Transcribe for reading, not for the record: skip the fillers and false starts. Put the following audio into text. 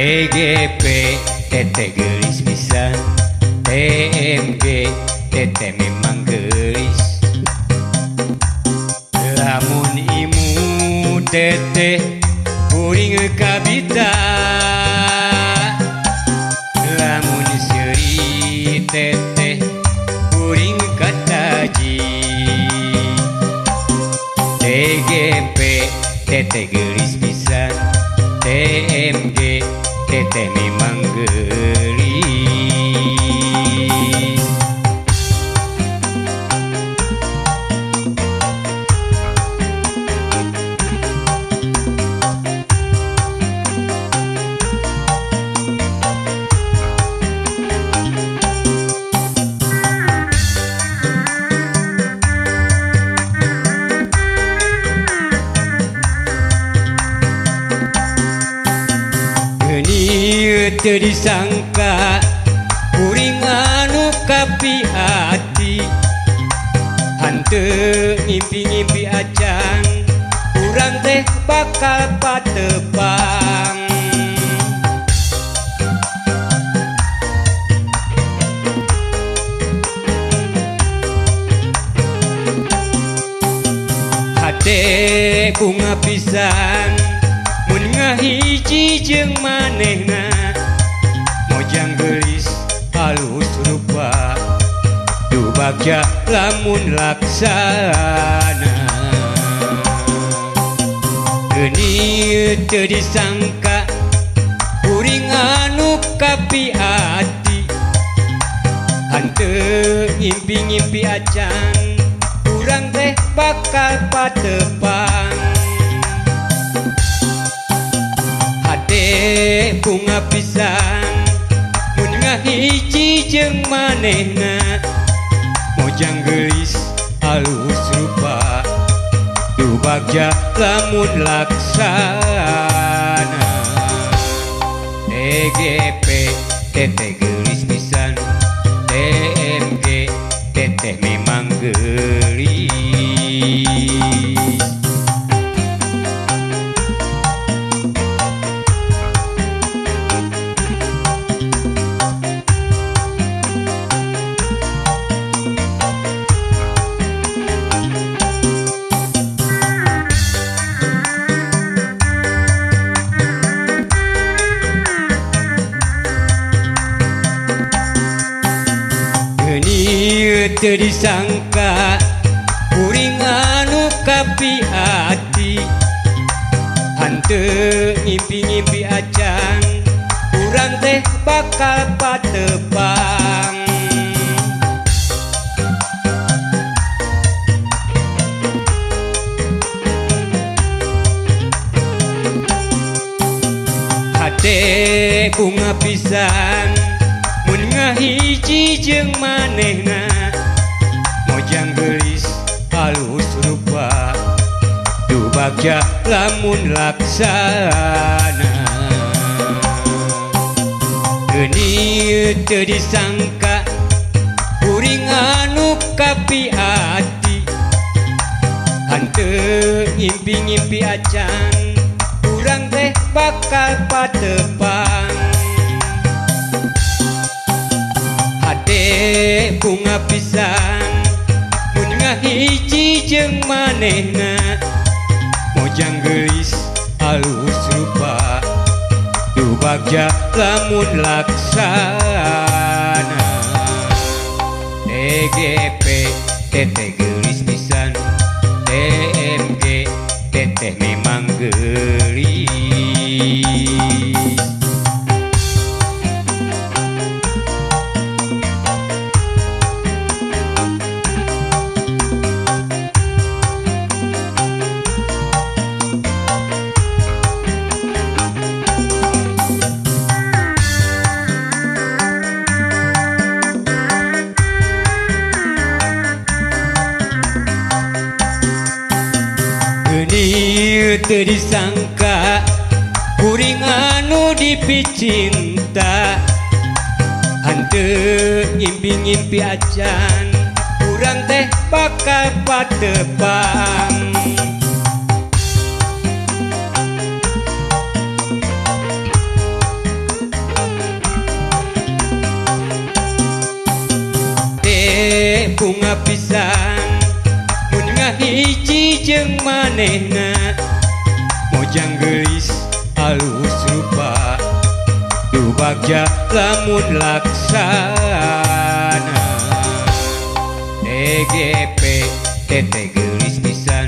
TGP teteh geulis pisan, TMG teteh memang geulis. Lamun imu teteh kuring kabita, lamun seuri teteh kuring kataji. TGP teteh geulis pisan, TMG teteh memang geulis. Teu disangka kuring anu kapi hati, hanteu ngimpi-ngimpi acan urang teh bakal patepang. Hate bunga pisan mun ngahiji jeung manehna, mojang geulis halus rupa du bagja lamun laksana. Geuni teu disangka kuring anu kapi hati, hanteu ngimpi-ngimpi acan urang teh bakal patepang. Hate bunga pisan mun ngahiji jeung manehna, mojang geulis halus rupa du bagja lamun laksana. TGP teteh geulis pisan, TMG teteh memang geulis. Teu disangka kuring anu kapi hati, hanteu ngimpi-ngimpi acan urang teh bakal patepang. Hate bunga pisan mun ngahiji jeung manehna, mojang geulis halus rupa du bagja lamun laksana. Geuni teu disangka kuring anu kapi hati, hanteu ngimpi-ngimpi acan urang teh bakal patepang. Hate bunga pisan mun ngahiji jeung manehna, mojang geulis halus rupa du bagja lamun laksana. TGP teteh geulis pisan, TMG teteh memang geulis. Teu disangka kuring anu dipicinta, hanteu ngimpi-ngimpi acan urang teh bakal patepang. bunga pisan mun ngahiji jeung manehna. Mojang geulis alus rupa, duh bagja lamun laksana. TGP, teteh geulis pisan.